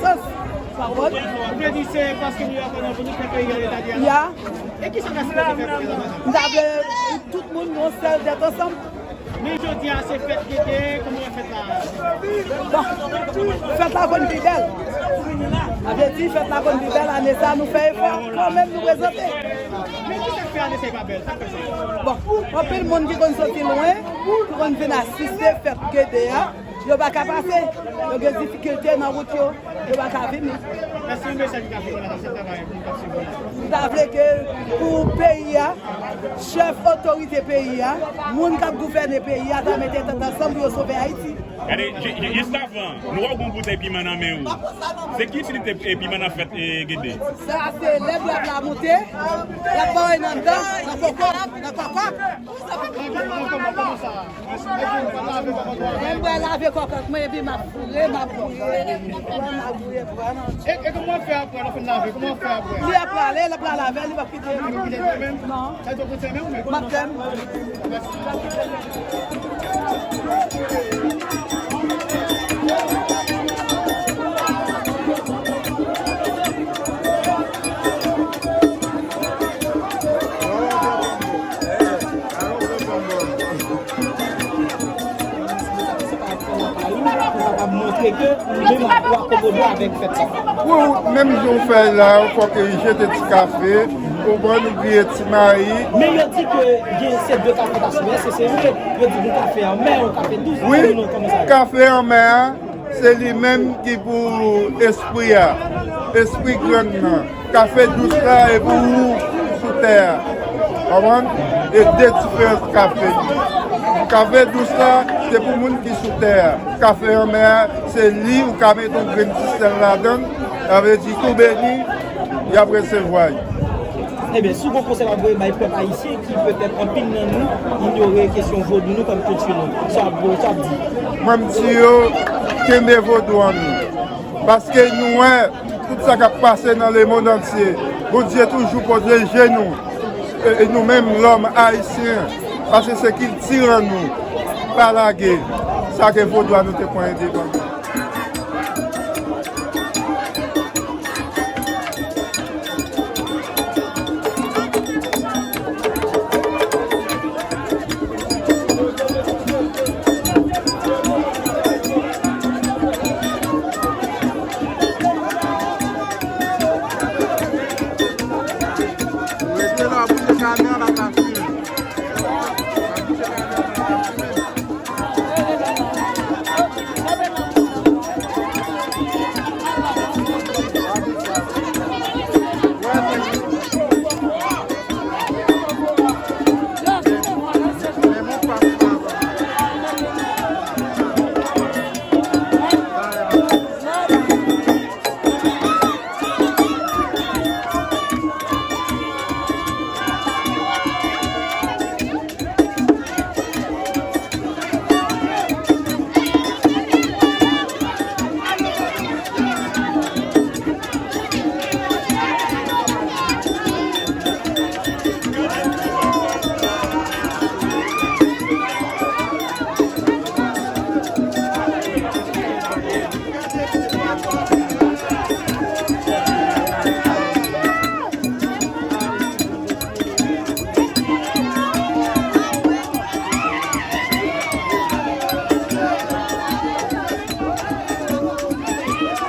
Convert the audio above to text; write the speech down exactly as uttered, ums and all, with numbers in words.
Sans, pa wòl. Ou vle di se paske nou antann pou nou fè peyi a leta di a la? Ya. E kisa w ta swete fè pou yo la? M ta vle pou tout moun gen yon sèl tèt ansanm. Men jodi a se fèt Gede, kòman w wè fèt la? Bon, fèt la konn pi bèl. Sa vle di fèt la konn pi bèl, ane sa nou fè efò kanmenm nou prezante. Men kisa k fè ane sa e pa bèl? Sa k fè sa? Bon, anpil moun ki konn soti lwen, ki konn vin asiste fèt Gede a, yo pa ka pase. Yo gen difikilte nan wout yo, yo pa ka vini. Èske yon mesaj ou ka fè nan se travay pou nou k ap swiv nou la? M ta vle ke pou peyi a, chèf otorite peyi a, moun k ap gouvène peyi a, ta mete tèt ansanm pou yo sove Ayiti. Gade, je- je- jis avan, nou wè w gen yon boutèy piman nan men w. Se ki itilite, e, piman nan fèt, e, Gede? Sa se lè dwèt la moute, l ap bay nan dan, nan koko, nan kòkòt. Mwen mwen lave kòkòt mwen epi m ap boure, m ap boure, m ap boure, m ap boure. E, e kòman w fè apre, lè w fin lave, kòman w fè apre? Li ap prale, l ap prale avè l, li p ap kite. Li p ap kite l menm? Non. Sa vle di w ap kite l menm ou menm? M ap fè m. Pou kapab montre ke ou menm ou akomode avèk fèt sa. Wi, menm jan w fè la, ou fòk jete ti kafe, ou pran, ou griye ti mayi. Men yo di ke gen se de kafe k ap sou, èske se vre? Yo di nou kafe anmè, yon kafe dous, wi, kòman sa ye? Kafe anmè a, se li menm ki pou espri a, espri grenn nan. Kafe dous la e pou ou ki sou tè a. Konprann? E de diferans kafe. Kafe dous la, se pou moun ki sou tè a. Kafe anmè a, se li ou ka mete yon grenn ti sèl ladan l, sa vle di tou beni, y ap resevwa l. Ebyen, si w gen yon konsèy w ap voye bay pèp ayisyen ki petèt anpil nan nou inyore kesyon vodou nou kòm kilti nou, sa w ap voye, sa w ap di? Mwen, m di yo, kenbe vodou an nou. Paske nou wè tout sa k ap pase nan lemonn antye. Bondye toujou pwoteje nou. E, e nou menm, lòm ayisyen, paske se kilti an nou. Pa lage. Sa ke vodou a nou te pran endepandans.